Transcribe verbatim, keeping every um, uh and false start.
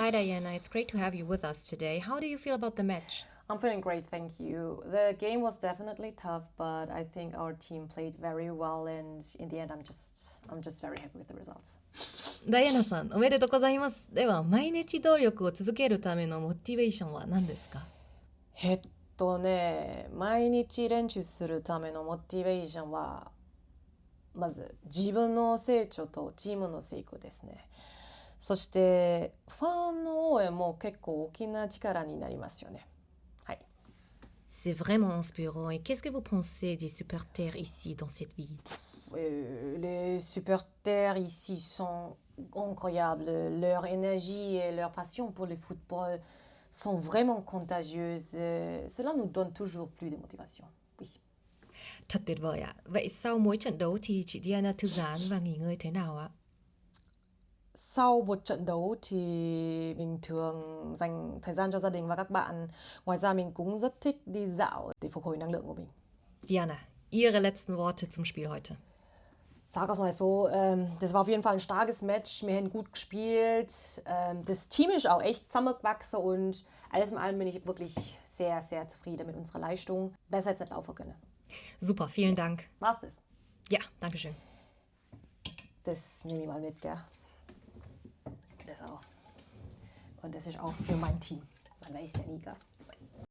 Hi, Diana. It's great to have you with us today. How do you feel about the match? I'm feeling great, thank you. The game was definitely tough, but I think our team played very well, and in the end, I'm just I'm just very happy with the results. ダイアナさん、おめでとうございます。では、毎日努力を続けるためのモチベーションは何ですか？えっとね、毎日練習するためのモチベーションは、まず自分の成長とチームの成功ですね。そして、ファンの応援も結構大きな力になりますよね。はい。 C'est vraiment inspirant. Et qu'est-ce que vous pensez des supporters ici dans cette ville? Euh, les supporters ici sont incroyables. Leur énergie et leur passion pour le football sont vraiment contagieuses. Euh, cela nous donne toujours plus de motivation. Oui. Thật tuyệt vời ạ. Vậy sau mỗi trận đấu thì chị Diana thư giãn và nghỉ ngơi thế nào ạ? Sau một trận đấu thì mình thường dành thời gian cho gia đình và các bạn. Ngoài ra mình cũng rất thích đi dạo để phục hồi năng lượng của mình. Diana, Ihre letzten Worte zum Spiel heute. Sag es mal so, ähm, das war auf jeden Fall ein starkes Match. Wir haben gut gespielt. Ähm, das Team ist auch echt zusammengewachsen und alles in allem bin ich wirklich sehr, sehr zufrieden mit unserer Leistung. Besser hätte es nicht laufen können. Super, vielen Dank. War's das? Ja, danke schön. Das nehme ich mal mit, gell? Das auch. Und das ist auch für mein Team. Man weiß ja nie, gell?